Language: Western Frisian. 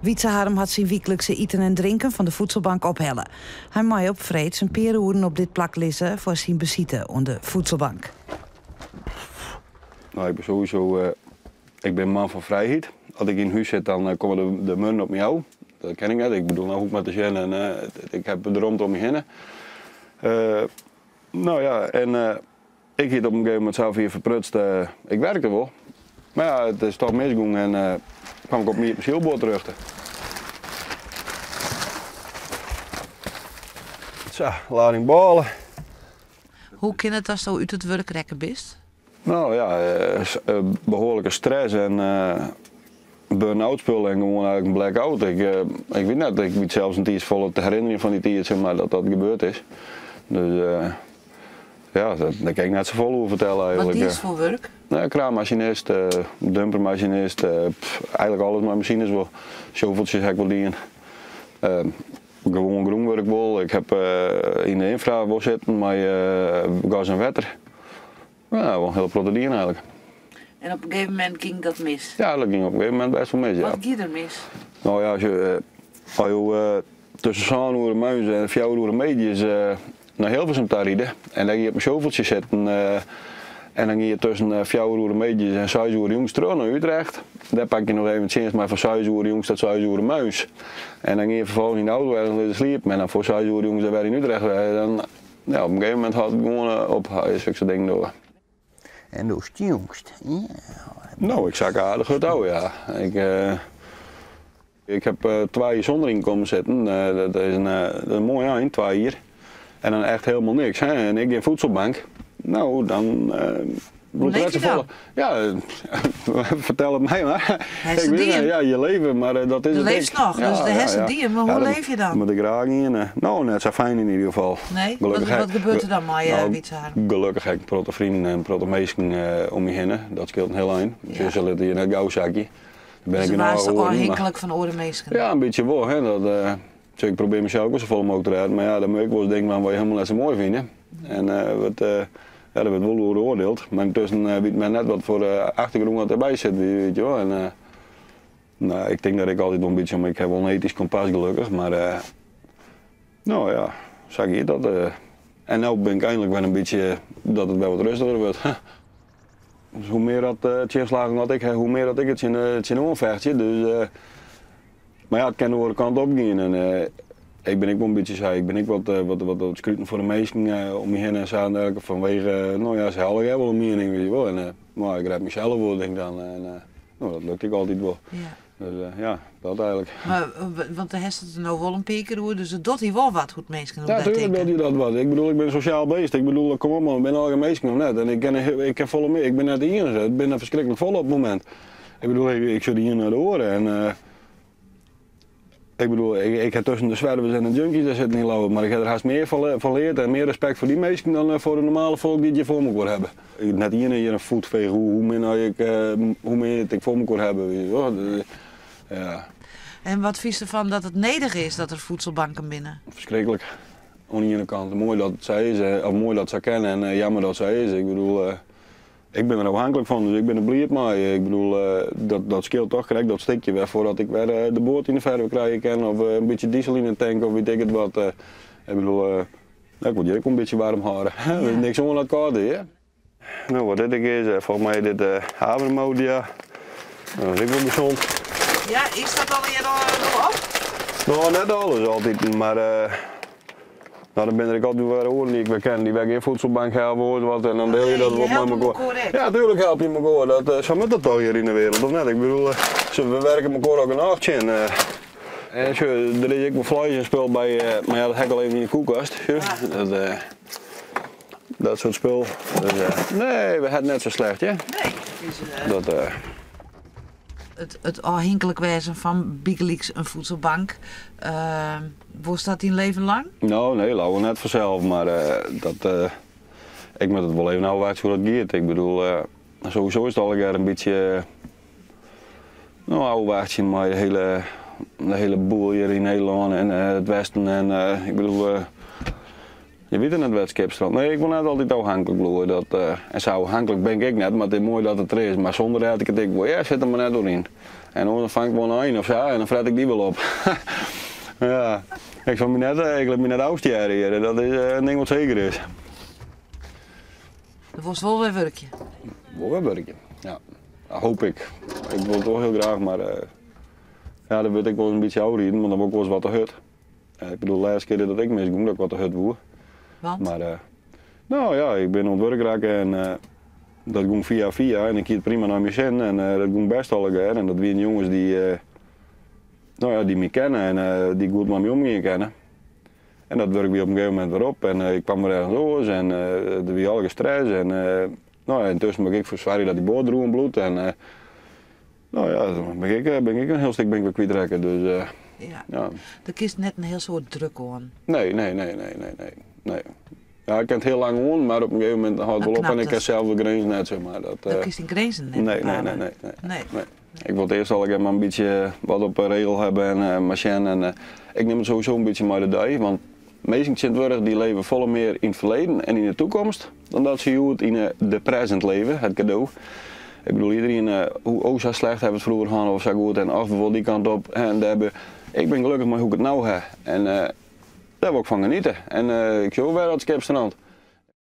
Wietse Harm hat syn wyklikse iten en drinken fan de voedselbank ophelle. Hy mei op freeds in pear oeren op dit plak lizze foar syn besite oan de voedselbank. No, ik bin sowieso ik bin man fan frijheid. As ik yn hús sit, dan komme de, de muorren op my ôf. Dat ken ik net. Ik bedoel, no hoech ik mar te sjen en ik ha de romte om my hinne. No ja, en ik hie it op in gegeven momint safier ferprutst, ik werkte wol. Mar ja, it is toch misgong en kwam ik op myn iepen sylboat terjochte. Sa, lading bôle. Hoe kin it datsto út it wurk rekke bist? No ja, behoarlike stress en burn-out spul en gewoan eigentlik in blackout. Ik, ik wit net, ik wit sels net iens folle te herinnerjen fan dy tiid, zeg maar, dat dat gebeurd is. Dus ja, dêr kin ik net safolle oer fertelle eigentlik. Wat diest foar wurk? No, kraanmasinist, dumpermasinist, eigentlik alles mei masines wol. Shoveltsjes ha ik wol dien. Gewoan grûnwurk wol. Ik ha yn de ynfra wol sitten mei gas en wetter. Ja, wol in hiele protte dien eigentlik. En op in gegeven momint gyng dat mis? Ja, dat gyng op in gegeven momint bêst wol mis, ja. Wat gie der mis? No ja, as je, as jo tusken sân oere moarns en fjouwer oere middeis nei Hilversum ta ride en dan gean je op in shoveltsje sitten en dan gean je tusken fjouwer oere middeis en seis oere jûns troch nei Utrecht. Dêr pak je noch even tsjinst mei fan seis oere jûns tot seis oere moarns. En dan gean je ferfolgens yn de auto ergens lizzen sliepen en dan foar seis oere jûns wer yn Utrecht wêze. Dan, ja, op in gegeven momint hâldt it gewoan op, as je soksoarte dingen dogge. En do stjonkst, ja. No, ik sak aardich hurd ôf, ja. Ik, ik ha twa jier sûnder ynkommen sitten. Dat is in, dat is in moai ein, twa jier. En dan echt hielendal niks, hè. En ek gjin voedselbank. No, dan Hoe leef je dan? Ja, fertel it my mar. Hast it dien? Ja, je leve, mar dat is Do it leefst ek. noch, dus do hast it dien, mar hoe leef je dan? Moat ik graach gean. No, net sa fijn yn ieder gefal. Nee? Wat gebeurt der dan mei je, Wietse Harm? Gelokkich ha ik in protte freonen en in protte minsken om my hinne. Dat skeelt in hiel ein. Ja. Se litte je net gau sakje. Dus do waardst ôfhinklik fan oare minsken? Ja, in bytsje wol. Hè. Dat, ik probearje mysels ek wol safolle mooglik te rêden, mar ja, dan moat ik wolris dingen dwaan wat je hielendal net sa moai fine. En wurdt, ja, der wurdt wol oer oardield, mar yntusken wit men net wat foar achtergrûn wat derby sit, weet je wel. En, no, ik tink dat ik altyd wol in bytsje, ik ha wol in etysk kompas gelokkich, mar no ja, sa giet dat. En no bin ik einlik wer in bytsje dat it wer wat rêstiger wurdt. Dus hoe mear dat tsjinslaggen dat ik ha, hoe mear dat ik der tsjinoan fechtsje. Dus, mar ja, it kin de oare kant op gean. En ik bin ek wol in bytsje sa, ik bin ek wat, wat, wat, wat skruten foar de minsken om my hinne en sa en dergelijke. Fanwege, no ja, se ha allegear wol in miening, weet je wel. En no, ik red mysels wol, tink ik dan. En no, dat lukt ek altyd wol. Ja. Dus ja, dat eigentlik. Mar, want dêr hast it der no wol in pear kear oer, dus it docht dy wol wat hoe't minsken oer Ja, dy tuurlijk tinke. docht dy dat wat. Ik bedoel, ik bin in sosjaal beest. Ik bedoel, kom op man, we binne allegear minsken of net? En ik ken, ik ken folle mear. Ik bin net de iennige. It binne der ferskriklik folle op it momint. Ik bedoel, ik, ik sjoch de ien nei de oare en ik bedoel, ik, ik ha tusken de swervers en de junkies dêr sitten yn Ljouwert, mar ik ha der hast mear fan, fan leard en mear respekt foar dy minsken dan foar de normale folk dy't hjir foar mekoar hawwe. Net ien hjir in voetveeg hoe, hoe min ik, hoe min ik foar mekoar hawwe. Weet je wel. Ja. En wat fynst derfan dat it nedich is dat der voedselbanken binne? Ferskriklik. Oan de iene kant moai dat it sa is, of moai dat it sa kin en jammer dat it sa is. Ik bedoel, ik bin der ôfhinklik fan, dus ik bin der bliid mei. Ik bedoel, dat, dat skeelt toch krekt dat stikje wer foardat ik wer de boat yn de ferve krije kin of in bytsje diesel yn de tank of wit ik it wat. Ik bedoel, ik wol hjir ek wol in bytsje waarm hâlde. Der is niks oan dat it kâld is, hear. No, wat dit ek is, folgens my dit havermout, ja. Dat is ek wol gesond. Ja, is dat allegear al op? No, net alles altyd, mar no, dan binne der ek altyd wer oaren dy't ik wer ken, dy't wer gjin voedselbank ha of oars wat en dan diele je dat Je wat mei helpt mekoar. mekoar ek. Ja, tuurlijk help je mekoar. Dat, sa moat dat toch hjir yn de wereld, of net? Ik bedoel, we werke mekoar ook genôch tsjin. En sjoch, der is ek wol fleis en spul by, mar ja, dat ha ik al even yn de koelkast. Sjoch, dat, dat soart spul. Dus, nee, we ha it net sa slecht, hear. Nee, it is, Dat, it ôfhinklik wêzen fan bygelyks in voedselbank, wolst dat dyn leven lang? No, nee, leaver net fansels, mar dat, ik moat it wol even ôfwachtsje hoe dat giet. Ik bedoel, sowieso is it allegear in bytsje, no, ôfwachtsjen mei de hiele, de hiele boel hjir yn Nederlân en it Westen en ik bedoel. Je witte net wêr't skip strandt. Nee, ik wol net altyd ôfhinklik bliuwe. Dat, en sa ôfhinklik bin ik ek net, mar it is moai dat it der is. Mar sûnder rêd ik it ek wol. Ja, sit der mar net oer yn. En oars dan fang ik wol in ein of sa en dan fret ik dy wol op. ja, ik sil my net, ik lit my net ôfstjerre hjir. Dat is in ding wat seker is. Do wolst wol wer wurkje? Wol wer wurkje, ja. Dat hoop ik. Ik wol it wol hiel graach, mar ja, dan wurd ik wol in bytsje ôfrieden, want dan wol ik wolris wat te hurd. Ik bedoel, de lêste kear dat ik misgong, dat ik wat te hurd woe. Want? Mar, no ja, ik bin oan it wurk rakke en dat gong fia fia en ik hie it prima nei myn sin en dat gong bêst allegear. En dat wiene jonges dy't, no ja, dy't my kenne en dy't goed mei my omgean kinne. En dat wurk wie op in gegeven momint wer op en ik kwam wer ergens oars en der wie allegear stress en no ja, yntusken moat ik ek soargje dat dy boat droegen bliuwt en no ja, dan bin ik, bin ik in hiel stik bin ik wer kwytrekke, dus ja. Ja. Do kinst net in hiel soad druk oan. Nee, nee, nee, nee, nee, nee, nee. Ja, ik kin it hiel lang oan, mar op in gegeven momint hâldt it wol op en ik ken sels de grins net, zeg maar. Dat, Do kinst dyn grinzen net nee, nee, nee, nee, nee, nee. Ik wol it earst allegear mar in bytsje wat op 'e regel hawwe en mar sjen. En ik nim it sowieso in bytsje mei de dei, want minsken tsjintwurdich dy leve folle mear yn it ferleden en yn de toekomst dan dat se hjoed yn de present leve, het cadeau. Ik bedoel, iedereen, hoe oh sa slecht hawwe we it froeger hân of sa goed en of we wol dy kant op en dêr Ik bin gelokkich mei hoe't ik it no ha en dêr wol ik fan geniete. En ik sjoch wol wer dat skip strandt.